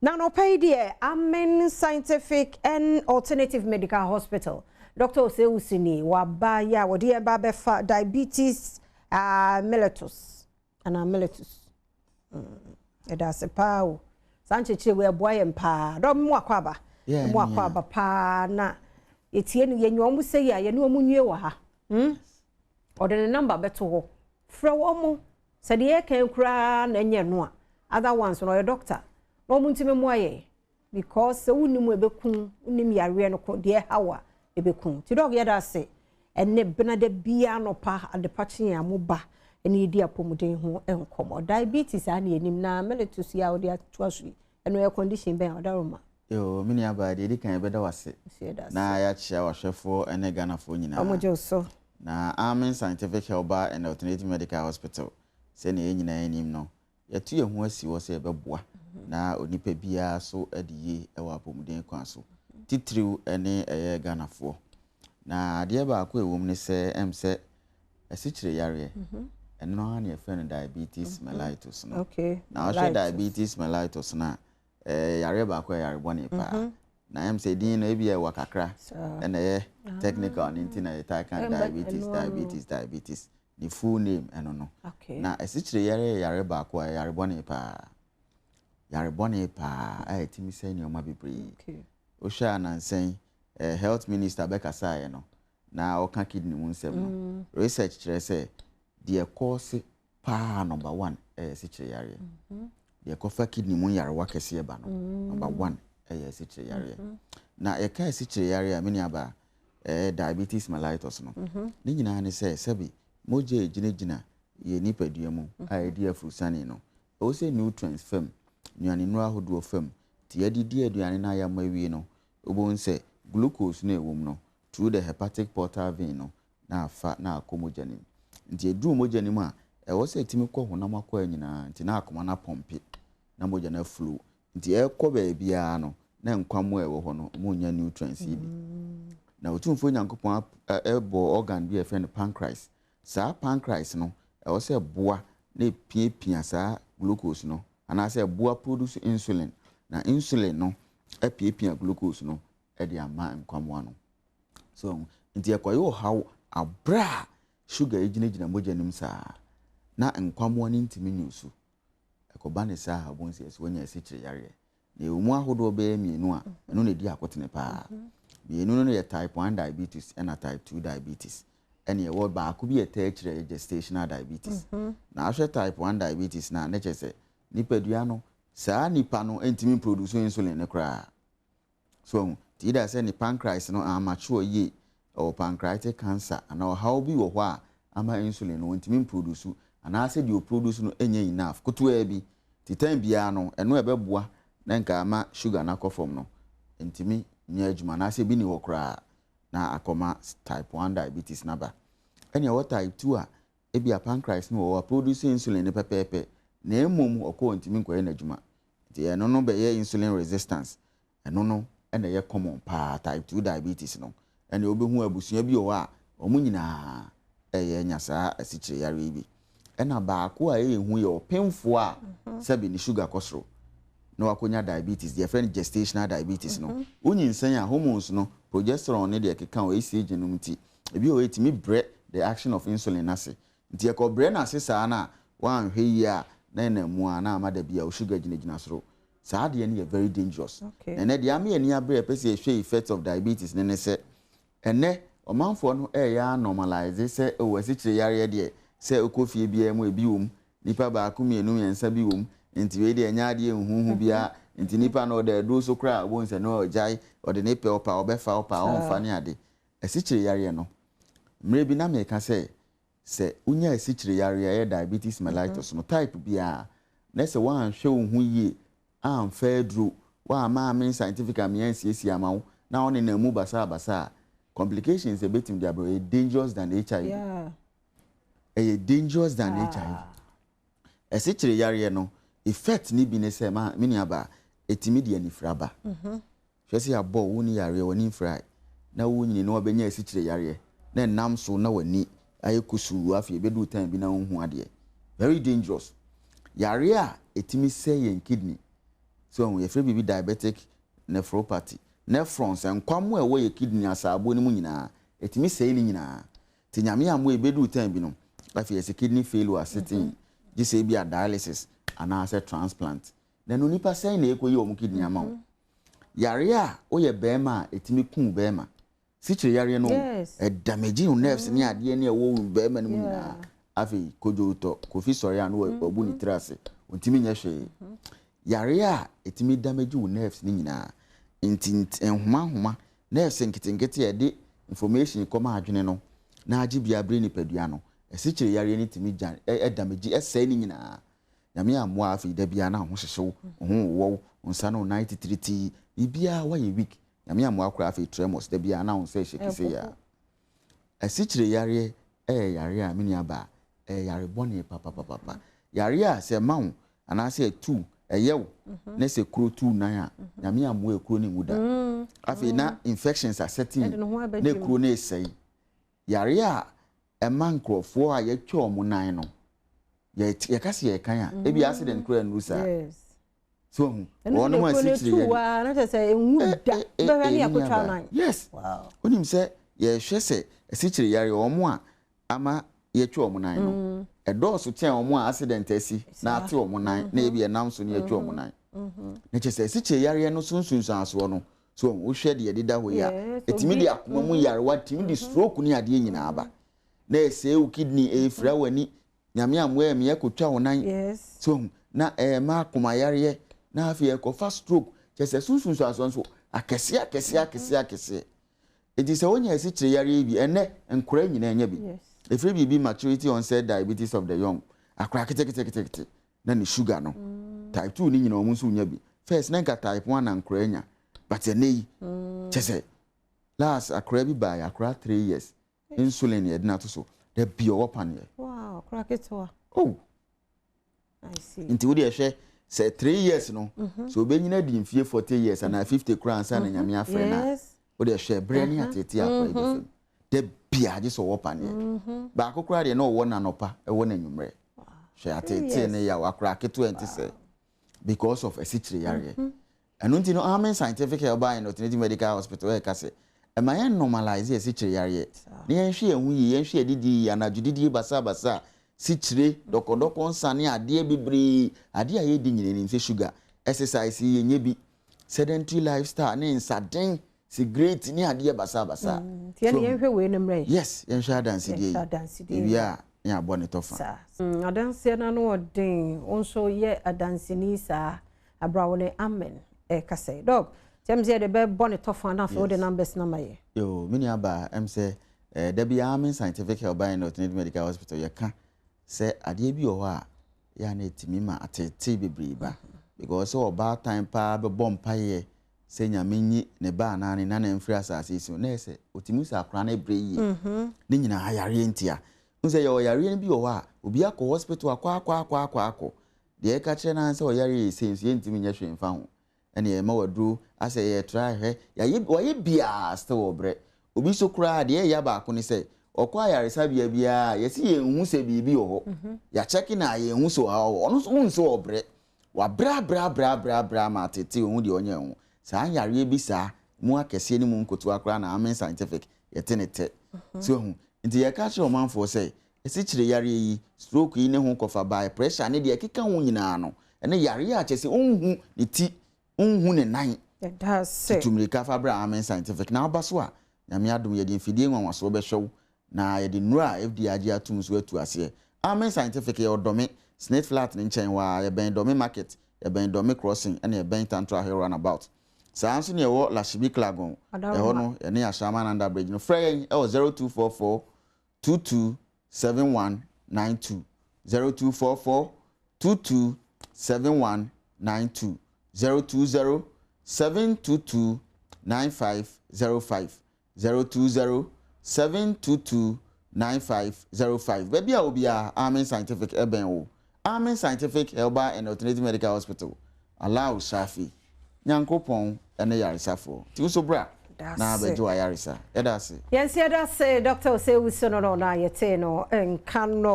Na anɔpa yi deɛ, Amen Scientific and Alternative Medical Hospital, Dr. Osei Wusu ni waba yɛ a wɔde yɛn ba bɛfa diabetes mellitus anaa mellitus. Ɛda ase paa o. Saa nkyerɛkyerɛ wei ɛboa yɛn paa. Dɔm mu akwaaba. Mu akwaaba paa na yɛtie no yɛnyɛ wɔn sɛ yɛ a yɛne wɔn nwie wɔ ha. Ɔde ne number bɛto hɔ. Frɛ wɔn sɛ deɛ yɛka koraa na ɛnyɛ no a, other ones no ɔyɛ doctor. Na wɔn ntumi mmoa yɛn. Because sɛ wonnim ɛbɛkum, wonnim yareɛ no ko deɛ ɛhaw a ɛbɛkum. Nti doc yɛda ase. Ɛnnɛ benada biara anɔpa adepakye a moba ɛne yɛdi apɔmuden ho nkɔmmɔ. Diabetes a na yɛnim na mellitus yi a wɔde ato aso yi, ɛno yɛ condition bɛn a ɔda Roma? Yo, me nua baa deɛ ɛdi kan yɛbɛda wo ase. Na yɛakyia wahwɛfoɔ ne Ghanafoɔ nyinaa. Ɔmo gye wo so. Na Amen Scientific Herbal and Alternative Medical Hospital, sɛnea yɛn nyinaa anim no, yɛto yɛn ho asi hɔ sɛ yɛbɛboa na onipa biara so de yie wɔ apɔmuden kwan so. Titiriw ne ɛyɛ Ghanafoɔ. Na adeɛ baako a ɛwɔ mu ne sɛ sɛ asikyire yareɛ, ɛno ara na yɛfrɛ no diabetes mellitus no. Na wohwɛ diabetes mellitus no a, yareɛ baako a yare bɔne paa. Na sɛ din no ebi ɛwɔ kakra, ɛna ɛyɛ technical ne nti na yɛtaa ka diabetes, diabetes, diabetes. Ne full name ɛno no. Na asikyire yareɛ yɛ yare baako a yare bɔne paa. Yare bɔne paa a ɛtumi sɛ nneɛma bebree. Wohwɛ anansɛn, health minister bɛkasaeɛ no, na ɔka kidney mu nsɛm no. Research kyerɛ sɛ deɛ kɔɔse paa number one ɛyɛ asikyire yareɛ. Deɛ kɔfa kidney mu nyarewa kɛseɛ ba no, number one ɛyɛ asikyire yareɛ. Na yɛka asikyire yareɛ a, me nua baa, diabetes mellitus no, ne nyinaa ne sɛ sɛbi mogya a ɛgyinagyina yɛn nipadua mu a yɛde afurusane no, ɛwɔ sɛ nutrients fam, nnuane nnuro ahodoɔ fam, nti yɛdidi aduane no a yɛama awie no, wobɛhu sɛ glucose no a ɛwɔ mu no, through the hepatic portal vein no, na afa na akɔ mogya no mu. Nti ɛduru mogya no mu a, ɛwɔ sɛ ɛtumi kɔ honam akwaa nyinaa, nti na akoma no apɔmpe na mogya no aflow. Nti ɛrekɔ baabiara no, na nkwammoa a ɛwɔ hɔ no, ɔmo nya nutrients yi bi. Na Otumfoɔ Nyankopɔn ɛbɔ organ bi a yɛfrɛ no pancreas. Saa pancreas no, ɛwɔ sɛ ɛboa na ɛpiapia saa glucose no, anaasɛ ɛboa produce insulin. Na insulin no apiapia glucose no ɛde ama nkwammoa no. So nti ɛkɔyɛ ɔhaw abrɛ a sugar yi gyinagyina mogya no mu saa na nkwammoa no ntumi nyi so. Ɛkɔba ne saa a, wobɛhu sɛ yɛsɛ woanya asikyire yareɛ. Na ɛwɔ mu ahodoɔ bɛyɛ mmienu a ɛno na ɛdi akotene paa. Mmienu no yɛ type 1 diabetes ɛna type 2 diabetes. Ɛne ɛwɔ baako bi a ɛtaa akyire yɛ gestational diabetes. Na ahwɛ type 1 diabetes na ne kyerɛ sɛ nipadua no, saa nipa no ntumi produce insulin no koraa. So nti either sɛ ne pancreas no amature yie, ɛwɔ pancreatic cancer anaa ɔhaw bi wɔ hɔ a ama insulin no ntumi produce, anaasɛ deɛ ɔproduce no nyɛ enough ketewa bi. Nti time biara no, ɛno ɛbɛboa na nka ama sugar no akɔ fam no ntumi nyɛ adwuma, anaasɛ ebi ni hɔ koraa na akɔma type 1 diabetes naba. Ɛne ɛwɔ type 2 a ebi a pancreas no wɔ hɔ a produce insulin no pɛpɛɛpɛ, na mmom ɔkɔ ntumi nkɔyɛ n'adwuma. Nti ɛno no bɛyɛ insulin resistance. Ɛno no ɛna ɛyɛ common paa, type 2 diabetes no. Ɛna wobɛhu abusua bi wɔ hɔ a wɔn nyinaa ɛyɛ nya saa asikyire yareɛ yi bi. Ɛna baako a ɛyɛ hu yɛ ɔpemfoɔ a sɛbi ne sugar kɔ soro na wakɔnya diabetes, deɛ yɛfrɛ no gestational diabetes no. Wonyinsɛn a, hormones no, progesterone ne deɛ ɛkeka ho, estrogen no nti, ebi wɔ hɔ ɛtumi brɛ the action of insulin ase. Nti ɛkɔbrɛ n'ase saa na wanhwɛ yie a, na ɛnam mu a na ama da bi a wo sugar gyinagyina soro. Saa adeɛ no yɛ very dangerous. Ɛnɛ deɛ ama yɛn ani abere a yɛpɛ sɛ yɛhwɛ effect of diabetes ne sɛ ɛnɛ ɔmanfoɔ no ɛyɛ a normalise sɛ ɛwɔ asikyire yareɛ deɛ, sɛ wokɔ fie biara mu ebi wɔ mu, nipa baako mmienu mmiɛnsa bi wɔ mu, nti wei deɛ ɛnyɛ adeɛ nhuhu biara. Nti nipa no ɔda aduro so koraa, wobɛhu sɛ no ɔgyae, ɔde ne pɛ, ɔpa ɔbɛfa, ɔpa ɔmfa ne ade. Asikyire yareɛ no, mmerɛ bi na meka sɛ wonya asikyire yareɛ a ɛyɛ diabetes mellitus no type biara, na sɛ woanhwɛ wo ho yie amfa aduro, woamma Amen Scientific amea ansiesie ama wo na wo nenam mu basabasa a, complications ɛbɛtumi de abrɛ ɛyɛ dangerous than HIV. Ɛyɛ dangerous than HIV. Asikyire yareɛ no effect ni bi ne sɛ, ma me nua baa, ɛtumi de anifira ba. Hwɛ sɛ yɛabɔ wo ne yareɛ w'ani mfirae na wonyini na wabɛnya asikyire yareɛ na ɛnam so na w'ani ayɛ kusuu, afei ɛbɛduru time bi na wonhu adeɛ. Very dangerous. Yareɛ a ɛtumi sɛe yɛn kidney. So yɛfrɛ biribi diabetic nephropathy. Nephrons, nkwammoa a ɛwɔ yɛ kidney asaabo no mu nyinaa, ɛtumi sɛe ne nyinaa. Nti Nyame ammoa, ɛbɛduru time bi no, afei yɛsɛ kidney failure setting, gye sɛ ebi a dialysis anaasɛ transplant. Na ɛno nipa sɛn na ɛkɔyi wɔn kidney ama wo? Yare a woyɛ bɛrima a ɛtumi kum bɛrima. Sikyire yareɛ no, ɛdamage wo nerves ne adeɛ ne ɛwɔ wo bɛrima no mu nyinaa. Afei kodwo tɔ Kofi sɔre a, na wabu ne tiri ase, ɔntumi nyɛ hwee. Yare a ɛtumi damage wo nerves ne nyinaa, nti nhoma nhoma nerves nketenkete a yɛde information kɔma adwene no na agye bia abere nipadua no, ɛsikyire yareɛ no tumi gya ɛdamage, ɛsɛe ne nyinaa. Nyame ammoa, afei da biara na ho hyehye wo, wo ho wowɔ wo nsa ne wo nan titiritii, biribiara wayɛ weak. Nyame ammoa koraa, afei tremors, da biara na wo nsa ɛhyɛ kise yɛ. Asikyire yareɛ ɛyɛ yareɛ a, me nua baa, ɛyɛ yare bɔne papapapa. Yareɛ a sɛ ɛma wo anaasɛ ɛtu ɛyɛ wo na sɛ kuro tu nan a, Nyame ammoa, ekuro ne nwu da. Afei na infections asɛte na ekuro no esɛe. Yareɛ a ɛma nkurɔfoɔ a yɛtwa wɔn nan no, yɛka sɛ yɛkan a, ebi accident koraa nnuru saa. So ohun wɔn mo asikyire yɛ na kyerɛ sɛ enwu da, bɛhwɛ ne akotwa nan. Yes, onim sɛ yɛhwɛ sɛ asikyire yareɛ, wɔn a ama yɛtwa wɔn nan no ɛdɔɔso kyɛn wɔn a accident asi na ate wɔn nan na ebi ɛnam so na yɛtwa wɔn nan. Na kyerɛ sɛ asikyire yareɛ no so nsunsuansoɔ no so, wohwɛ deɛ ɛdeda hɔ yi a, ɛtumi de akoma mu yarewa, tumi de stroke ne adeɛ nyinaa ba, na ɛsɛe wo kidney, ɛfira w'ani. Nyame ammoa yɛ kotwa wo nan so na ɛma akoma yareɛ, na afei ɛkɔfa stroke. Kyerɛ sɛ sunsunsuasoɔ nso akɛseɛ akɛseɛ akɛseɛ akɛseɛ. Nti sɛ wonya asikyire yareɛ bi, ɛnɛ nkora nyinaa nya bi. Ɛfiri biribi maturity onset diabetes of the young, akora keteketekete na ne sugar no type 2 ne nyinaa, ɔmo nso nya bi. First na nka type 1 na nkora nya, but ɛnɛ yi, kyɛ sɛ last akora bi baa, akora 3 years, insulin yɛde no ato so da bi, ɔwɔ paneɛ. Wow, akora ketewa. Oh. I see. Nti wode ɛhwɛ sɛ 3 years no sɛ obɛnyina di mfie 40 years anaa 50 koraa ansa na Nyame afrɛ no a, wode ɛhwɛ berɛ ne atete akora yi bɛfam da bia, gye sɛ ɔwɔ paneɛ baako koraa deɛ na ɔwɔ nanɔpa, ɛwɔ n'anwummerɛ. Hwɛ atete ne yaw akora ketewa nti sɛ because of asikyire yareɛ. Ɛno nti no, Amen Scientific Herbal and Alternative Medical Hospital ɛka sɛ ɛma yɛn normalise asikyire yareɛ na yɛnhwɛ yɛn ho yie, yɛnhwɛ yɛn didi yie, anadwo didie basabasa, sikyire dɔkɔdɔkɔ, nsa ne adeɛ bebree, adeɛ a yɛdi nyina nim sɛ sugar, exercise yi yɛnyɛ bi, sedentary lifestyle ne nsaden, cigarette ne adeɛ basabasa. Nti ɛne yɛnhwɛ wei no mmerɛ. Yes, yɛnhwɛ adansedie. Yɛnhwɛ adansedie. Yi ewie a, ne abɔ ne tɔfa. Saa adanseɛ no ano ɔden, wo nso yɛ adanseni saa abra wo ne Amen ɛkasa yi. Doc, kyɛm sɛ yɛde bɛbɔ ne tɔfa na afei wode numbers no ama yɛ. Yo, me nua baa, sɛ da bi Amen Scientific Herbal and Alternative Medical Hospital yɛka sɛ adeɛ bi wɔ hɔ a yɛa na ɛtumi ma atetee bebree ba, because sɛ ɔbaatan paa bɛbɔ mpayɛ sɛ Nyame nyi ne ba anaa ne nana mfiri asase yi so, na ɛyɛ sɛ ɔtumi sɛ akora no brɛ yie ne nyinaa yareɛ ntia n sɛ yɛwɔ yareɛ no bi wɔ hɔ a, obi akɔ hospital akɔ akɔ akɔ akɔ akɔ, deɛ ɛka kyerɛ no ara sɛ ɔyareɛ yɛ sei nso yɛntumi nyɛ hwee mfa ho, ɛne ɛma waduro asɛ yɛ try hwɛ, yɛayɛ wayɛ biaa, still wɔ brɛ. Obi so koraa deɛ ɛyɛ baako ne sɛ ɔkɔ ayaresabea biara, yɛsi yɛnhu sɛ biribi wɔ hɔ, yɛakyɛke na yɛnhu sɛ ɔha wɔ hɔ, ɔno nso wohu sɛ ɔbrɛ, wabrɛ abrɛ abrɛ abrɛ abrɛ ama atete ohun deɛ ɔnyɛ ho. Saa yareɛ bi saa mu akɛseɛ ne mu nkotoa koraa na Amen Scientific yɛte ne tɛ so ehu. Nti yɛka kyerɛ ɔmanfoɔ sɛ esikyire yareɛ yi, stroke yi ne ho kɔfa baa pressure ne deɛ ɛkeka ho nyinaa no, ɛne yareɛ a kyerɛ sɛ ɔnhu ne ti, ɔnhu ne nan. Yɛda ase. Tutu mmirika fa bra Amen Scientific na aba so a, Nyame adom, yɛde mfidie nwanwasoɔ bɛhwɛ wo na yɛde nnuro a FDA agye atum so atu aseɛ. Amen Scientific yɛ Ɔdɔme Snate Flat ne nkyɛn hɔ a, yɛbɛn Dɔme Market, yɛbɛn Dɔme Crossing, ɛna yɛbɛn Tantra Hill roundabout. Saa nso ne yɛwɔ Lashibi Klagon ɛhɔ no, yɛne Ashaiman under bridge no. Frɛ yɛn ɛwɔ 0244 22 7192, 0244 22 7192, 020 722 9505, 020 722 9505. Baabi a obiara, Amen Scientific ɛbɛn wo. Amen Scientific Herbal and Alternative Medical Hospital, Allahu Shafi, Nyankopɔn ɛne yaresafoɔ. Nti nso bra na abɛgye wɔ ayaresa. Yɛda ase. Yɛnsi yɛda ase, Dr. Osei Wusu no na yɛtee no nka no.